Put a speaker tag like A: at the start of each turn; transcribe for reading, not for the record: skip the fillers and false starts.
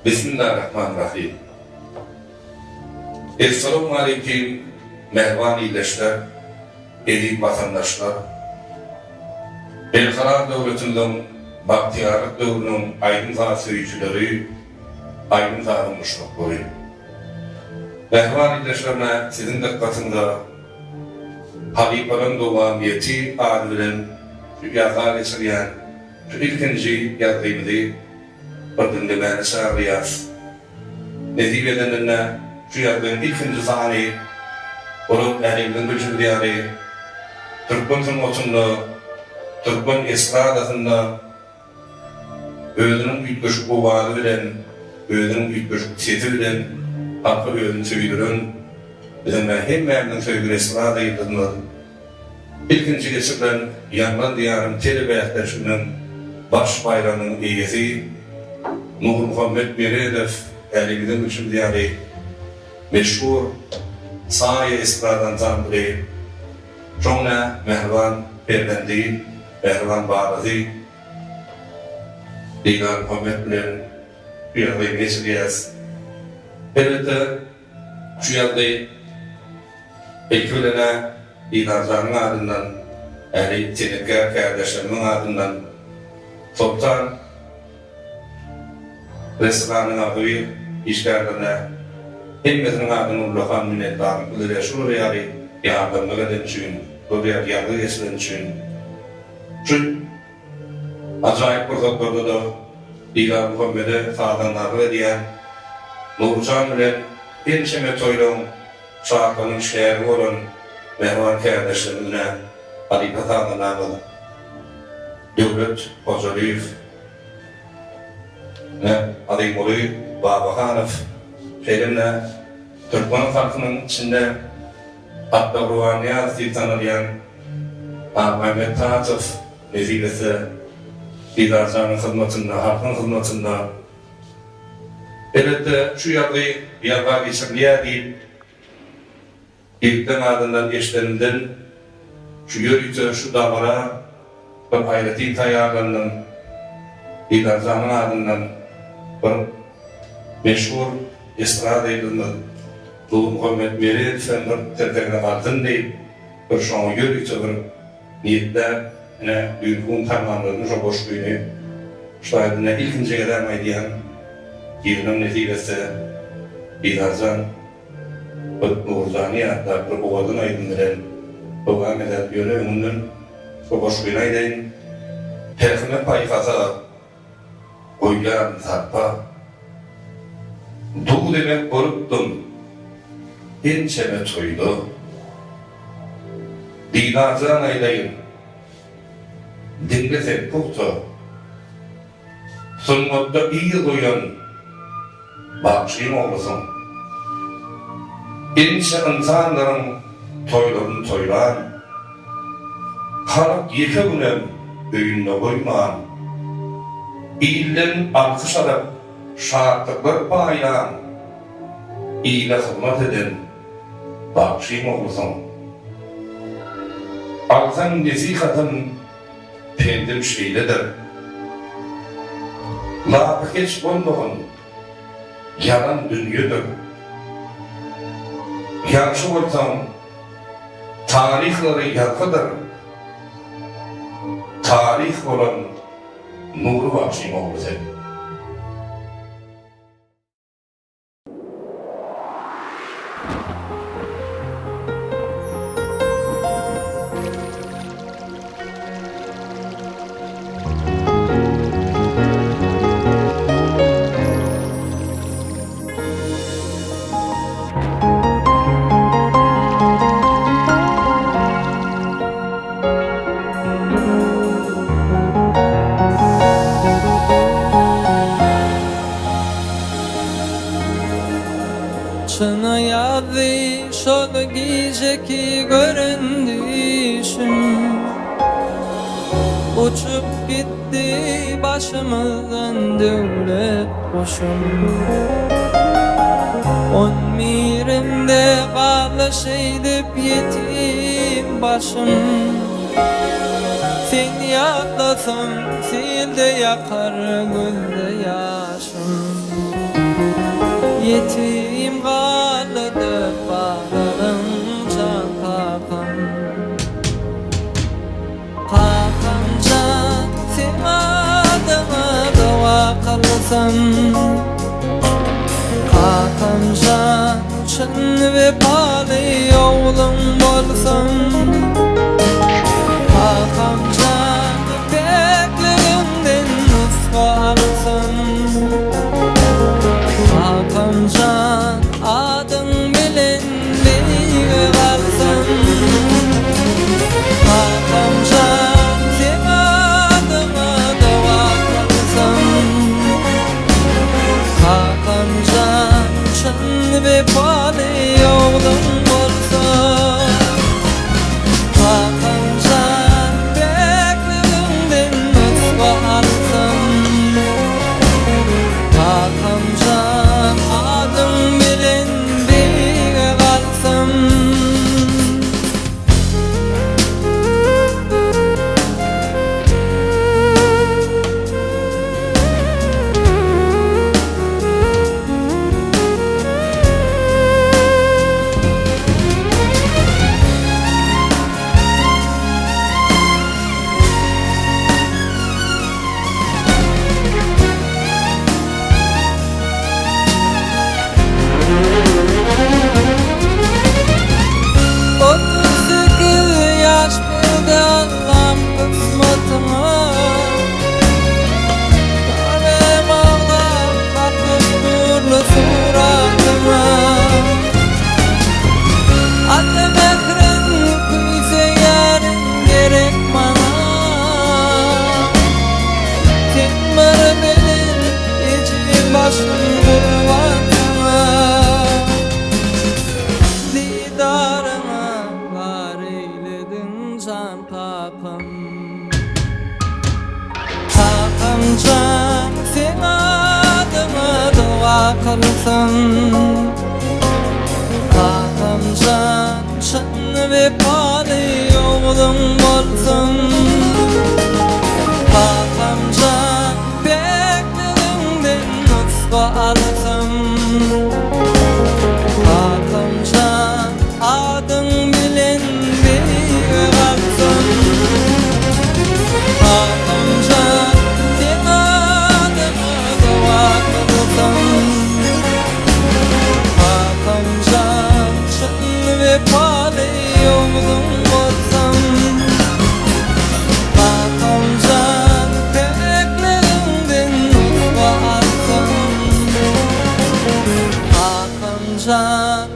A: Bismillarrahmanirrahim. Essalawmaleýkim mähriban ildeşler, eziz watandaşlar! Berkarar döwletimiziň bagtyýarlyk döwrüniň aýdym-saz söýüjileri, aýdym-sazyň muşdaklary! Mähriban ildeşlerine siziň dykgatyňyza Halypalaryň dowamyýeti ady bilen şu ýazga geçirýän şu ilkinji ýazgymyzy bir diňlemäne çagyrýas. Nesip edeninde şu ýazgyň ilkinji sany bolan älemiziň bilşimiz ýaly türkmen sungatynda, türkmen estradasynda özüniň üýtgeşik owazy bilen, özüniň üýtgeşik sesi bilen halka özüni söýdüren biziň hemmämiziň söýgüli estrada ýyldyzymyz Ilkinji geçirilen Ýaňlan Diýarym telebäsleşiginiň baş baýragynyň eýesi Nurmuhammet Meredow älemiziň bilşimiz ýaly meşhur Saýa estrada ansambly, şoňa mähriban perzendi, mähriban balasy Didarmuhammet bilen şu ýagdaýy geçirýäs. Elbetde, Şu ýazgy ilki bilen-ä Didarjanyň adyndan, ähli senetkär kärdeşlerimiň adyndan Soltan restoranyň agzybir işgärlerine hemmesiniň adyndan ullakan minnetdarlyk bildirýär şular ýaly ýardamlyk edeni üçin, şular ýaly ýazgy geçireni üçin. Şu Ajaýyp pursatlarda-da Didarmuhammede sazandarlyk edýän Nurjan bilen ençeme toýlaryň, şatlygynyň şärigi bolan mähriban kärdeşlerimiz-ä halypa sazandamyz Döwlet Hojalyýew, ine, Azymguly Babahanow, şeýle-de türkmen halkynyň içinde Atda Gurbannyýazow diýip tanalýan Akmämmet Tatow nesip etse, Didarjanyň hyzmatynda, halkyň hyzmatynda. Elbetde, şu ýazgy ýazga geçirilýär diýip, ilkden adyndan eşidenimden şu ýörite şu dabara bir aýratyn taýýarlandym. Didarjanyň adyndan bir meşhur estrada ýyldyzymyz Nurmuhammet Meredow hem bir tirkegine galsyn diýip, bir şoňa ýörite bir niýetläp, ine, düýnki gün tamamladym şo goşgyny. Şu taýda ine ilkinji gezegem aýdýan, yzynam nesip etse, Didarjan bir Nurjany ýatlap bir owadan aýdym bilen dowam eder. Ýöne öňünden şo goşgyny aýdaýyn. Pähime-paýhasa goýýaryn sarpa. Duz-emek bolupdym ençeme toýda. Didarjan aýdaýyn, diňle sen pugta. Sungatda yz goýan bagşyň oglusyň. Ençe ynsanlaryň toýlaryny toýlan. Halk ýeke günem öýünde goýman. Ilden alkyş alyp, şatlyklar paýlan. Ile hyzmat eden bagşyň oglusyň. Alsaň nesihatym Pendim şeýledir. Lapykeç bolmagyn, ýalan dünýedir. Ýagşy bolsaň, taryhlary ýazgydyr. Taryh bolan Nury bagşyň ogly sen.
B: Çyna ýazdy şol gijeki gören düýşüm Uçup gitdi başymyzdan döwlet guşum On birinde galdy şeýdip ýetim başym Seni ýatlasam sil-de ýakar gözde ýaşym. Ýetim galdy dört balalyň jan kakam. Kakam jan seň adyňa doga kylsam. Kakam jan çyn wepaly ogluň bolsam. Kakam jan päkligiňden nusga alsam. Kakam jan adyň bilen beýige galsam. Kakam jan seň adyňa doga kylsam. Kakam jan çyn wepaly ogluň bolsam. Kakam jan päkligiňden nusga alsam. Kakam jan adyň bilen beýige galsam. 38 ýaş berdi Allam kysmatyňa. Görem aglap bakyp nurly suratyňa. Ata mährin küýseýärin gerek maňa. Sen bir bilen ejiz başym gurban saňa. Didaryňa bar eýlediň jan kakam. Kakam jan seň adyňa doga kylsam. Kakam jan çyn wepaly ogluň bolsam. Kakam jan päkligiňden nusga alsam. Kakam jan adyň bilen beýige galsam. Kakam jan seň adyňa doga kylsam. Kakam jan çyn wepaly ogluň bolsam. Kakam jan päkligiňden nusga alsam. Kakam jan.